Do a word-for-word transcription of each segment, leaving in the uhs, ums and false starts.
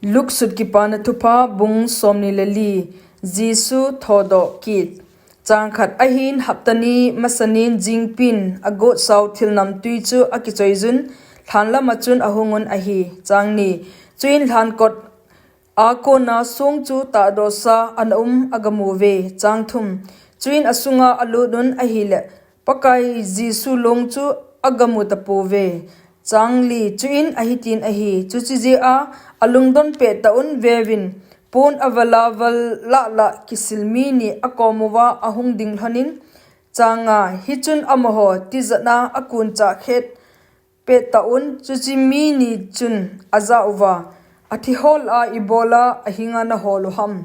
Luke sut Kipana Thupha bung somni le li. Jesu thodoh kit. Chang khat. Ahin hapta ni masanin jingpin agotsau thilnamtui chu akichoiyun, lhan lama chun ahungun ahi. Chang ni. Chuin lhan kot a kona song chu tahdohsa ana um agamu uve. Chang thum. Chuin asunga alutun ahile, Pakai Jesu long chu agamu tapouve. Chang li. Chuin ahitin ahi, chuche jeh a alungdon pettah un, veuvin, pon avala val lah lah kisil mi ni akomuva ahung ding lhonin. Chang nga. Hichun amaho tijatna akuncha khet pettah un, chuche mi ni chun ajah uva, Athi hola ibola ahinga nahol uham?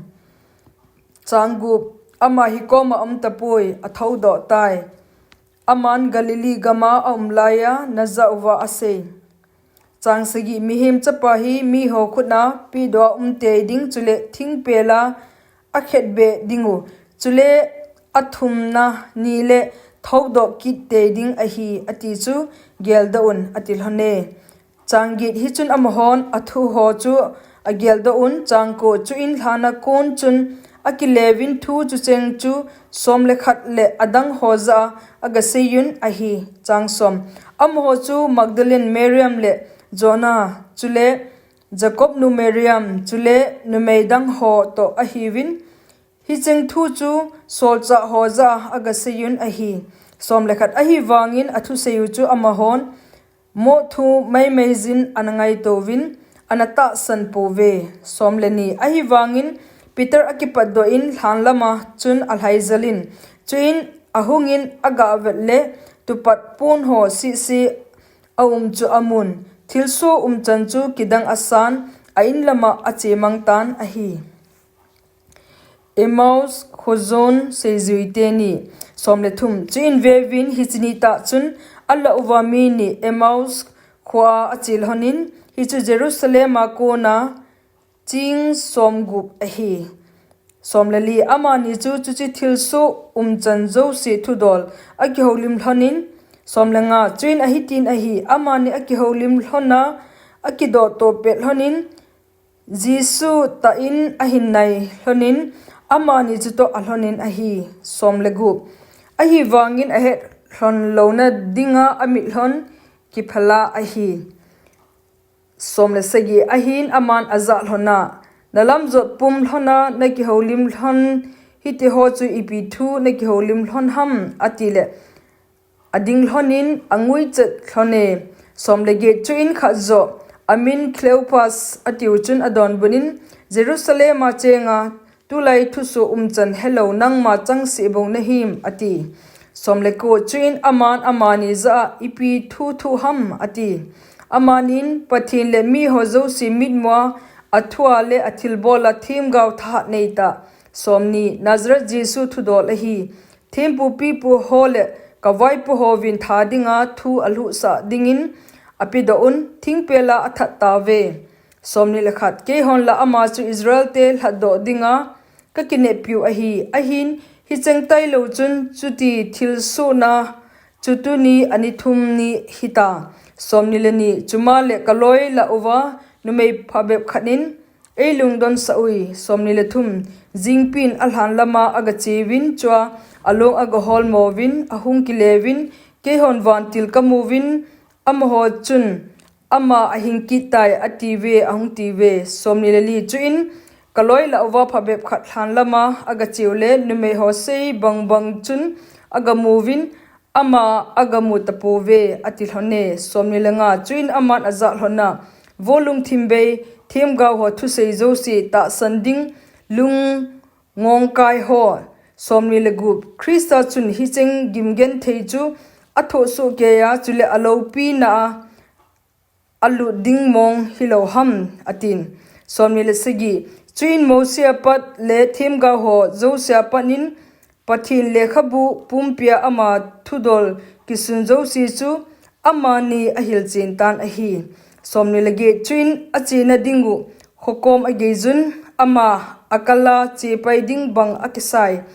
Chang gup. Ama hikoma aumtapoi, athodoh tai. Aman Galilee gama aum laiya najah uva asei. Chang sagi. Mihem Chapa hi miho khutna pedoh a umtei ding, chule thingpela akhetbeh dingu, chule athumna nile thodoh kittei ding ahi, ati chu geldoh un, ati lhone. Chang get. Hichun amahon athuho chu ageldoh un. Chang ko. Chuin lhana kon chun akileuvin thu chucheng chu som le khat le adangho jah a agaseiyun ahi. Chang som. Amaho chu Magdalene Mariam le Joanna, chule Jacob nu Mariam, chule numei dangho toh ahiuvin, hicheng thu chu solchahho jah a agaseiyun ahi. Som le khat. Ahivangin athuseiyu chu amahon moh thu maimaijin ana ngaitouvin, ana tahsan pouve. Som le ni. Ahivangin Peter akipatdoh in lhan lama chun alhaijalin, chuin ahungin agavet le tupat ponho sese aum chu amun, thilsoh umchan chu kidang asan, a-in lama achemang tan ahi. Emmaus khojon seijuite ni. Som le thum. Chuin veuvin, hiche nitah chun alah uva mi ni Emmaus khoa ache lhonin, hichu Jerusalem a kona ching somgup ahi. Som le li. Amani chu chuche thilsoh umchan jouse thudol akihoulim lhonin. Som le nga. Chuin ahitin ahi, amani akihoulim lhona akidohtoh pet lhonin, Jesu tah in ahin nai lhonin, amani chutoh alhonin ahi. Som le gup. Ahivangin ahet lhon louna dinga amitlhon kiphala ahi. Som le sagi. Ahin aman ajah lhona, Nalamjot pum lhona nakihoulim lhon hitiho chu ipi thu nakihoulim lhon ham, atile, ading lhonin anguichet lhone. Som le get. Chuin khatjo, amin Cleopas atiu chun adonbutnin, Jerusalem a chenga tulai thusoh umchan helou nangma changseh bou nahim, ati. Som le ko. Chuin aman amani jah a, ipi thu thu ham, ati. Amanin, Pathen le miho jouse mitmua athua le athilbola themgao thahat neitah, som ni, Nazareth Jesu thudol ahi. Thempu pipu ho le kavaipo hovin tha dinga thu alhuhsah dingin apedoh un, thingpela athat tauve. Som ni le khat. Keihon la ama chu Israel te lhatdoh dinga kakineppiu ahi. Ahin, hicheng tailou chun chuti thilsohna chu tuni ani thum ni hita. Som ni le ni. Chuma le kaloi lah uva numei phabep khat in eilungdonsah ui. Som ni le thum. Jingpin alhan lama agacheuvin, chua along agaholmouvin, ahung kileuvin, keihon vantil kamuvin, amaho chun, Ama ahing kit tai, atiuve, ahung tiuve. Som ni le li. Chuin kaloi lah uva phabep khat lhan lama agacheu le, numeiho sei bangbang chun agamuvin, ama agamu tapouve, ati lhone. Som ni le nga. Chuin aman ajah lhona, Vo lungthim bei, themgaoho thusei jouse tahsan ding lung ngongkai ho. Som ni le gup. Christa chun hicheng gimgenthei chu athoh sohkeiya, chule aloupina a alut ding mong hilou ham, atin. Som ni le sagi. Chuin Mosi apat le themgaoho jouse apat in Pathen lekhabu pumpia ama thudol kisun jouse chu amani ahilchen tan ahi. Som ni le get. Chuin achena dingu khokom ageijun, ama akala chepai ding bang akisai.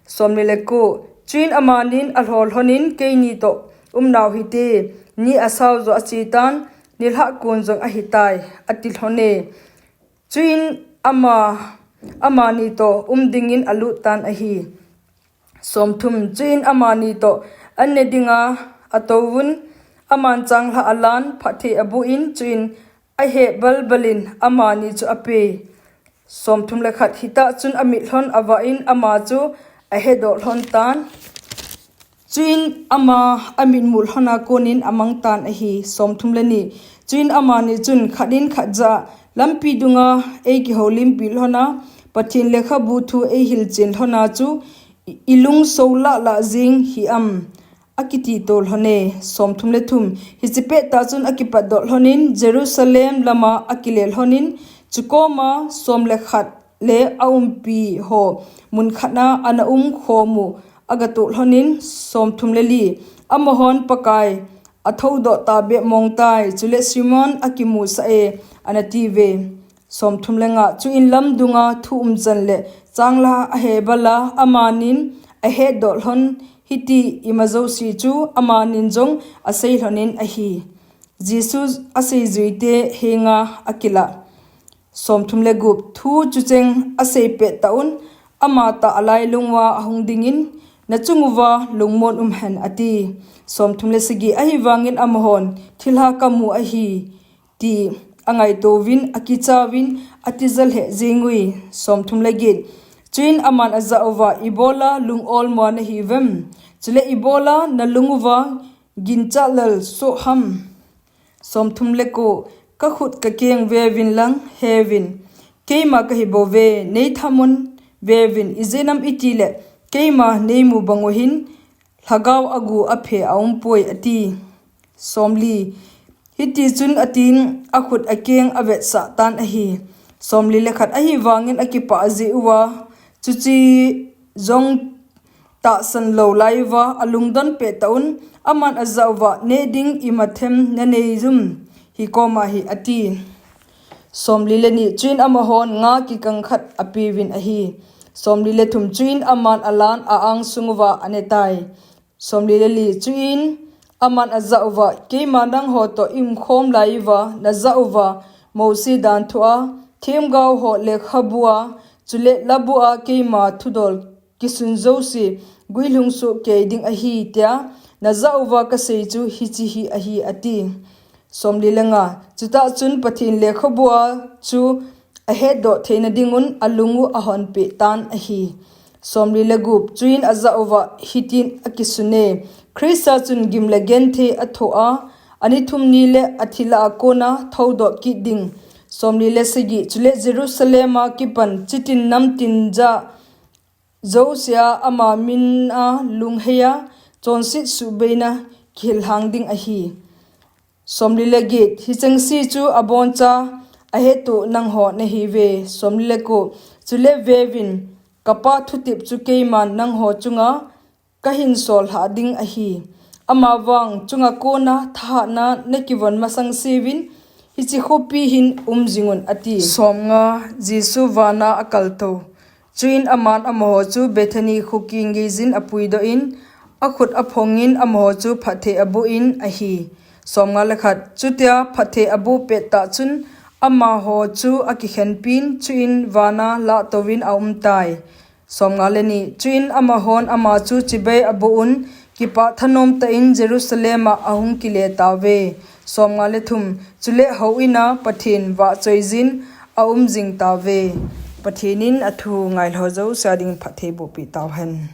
Som ni le ko. Chuin amanin alho lhonin, Keini toh umnau hite, ni asao jo achetan, nilhah kon jong ahitai, ati lhone. Chuin ama, amani toh um dingin alut tan ahi. Somthum. Chuin amani toh an ne dinga atouvun, aman changlhah alan, phatthei abuh in, chuin ahe balbalin amani chu ape. Somthum le khat. Hitah chun amit lhon avah in ama chu ahedoh lhon tan. Chuin ama amitmu lhona konin amang tan ahi. Somthum le ni. Chuin amani chun khat in khat jah a, lampi dunga eikihoulimpi lhona, Pathen lekhabu thu eihilchen lhona chu i, ilung solah lah jeng hih am, akiti to lhone. Somthum le thum. Hiche pettah chun akipatdoh lhonin Jerusalem lama akile lhonin, chukoma som le khat le aumpi ho mun khatna ana umkhom u agatoh lhonin. Somthum le li. Amahon Pakai athoudoh tahbeh mongtai, chule Simon akimusah e, ana tiuve. Somthum le nga. Chuin lamdunga thu umchan le changlhah ahe bala, amanin ahetdoh lhon hiti ima jouse chu amanin jong asei lhonin ahi. Jesu aseijuite henga akilah. Somthum le gup. Thu chucheng asei pettah un, amatah alailung uva ahung dingin, nachung uva lungmon umhen, ati. Somthum le sagi. Ahivangin amahon thilha kamu ahi ti angaitouvin, akichauvin, atija lheh jengui. Somthum le get. Chuin aman ajah uva, ibola lung olmo nahiuvem? Chule ibola nalung uva ginchat lel soh ham? Somthum le ko. Kakhut kakeng veuvin lang heuvin, keima kahibouve, neithamon veuvin, ijeh inem itile keima neimu bangu hin lhagao agu aphe aumpoi, ati. Somli. Hitichun atin akhut akeng avetsah tan ahi. Somli le khat. Ahivangin akipah jeh uva, chuche jong tahsan lou lai uva alungdon pettah un, aman ajah uva, neh ding imathem naneiyum, hikoma hi, ati. Somli le ni. Chuin amahon nga kikang khat apeuvin ahi. Somli le thum. Chuin aman alan a-angsung uva anetai. Somli le li. Chuin aman ajah uva, keima nangho toh iumkhom lai uva najah uva Mosi dan thua, themgao ho lekhabua, chule labua keima thudol kisun jouse guilhung sohkei ding ahi, tia najah uva kasei chu hiche hi ahi, ati. Somli le nga. Chutah chun Pathen lekhabua chu ahetdoh theina dingun alungu ahonpeh tan ahi. Somli le gup. Chuin ajah uva hitin akisune, Christa chun gim le genthei athoh a, ani thum ni le athi lah a kona thoudoh kit ding. Somli le sagi. Chule Jerusalem a kipan chitin namtin jah jousea ama mina lungheiya chonset suhbeina kihil lhang ding ahi. Somli le get. Hichengse chu aboncha ahetoh nangho nahiuve. Somli le ko. Chule veuvin, kapa thutep chu keiman nangho chunga kahin sol lhah ding ahi. Amavang chunga kona thahatna nakivon masangseuvin, hiche khopi hin umjingun, ati. Somnga. Jesu vana akaltou. Chuin aman amaho chu Bethany khoki ngeiyin apuidoh in, akhut aphongin amaho chu phatthei abuh in ahi. Somnga le khat. Chutia phatthei abuh pettah chun amaho chu akikhenpin, chuin vana lahtouvin aumtai. Somnga le ni. Chuin amahon ama chu chibai abuh un, kipah thanom tah in Jerusalem a ahung kile tauve. Somnga le thum. Chule houin a Pathen vahchoiyin aumjing tauve. Pathen in athu ngailhou jousea ding phatthei bohpeh tauhen.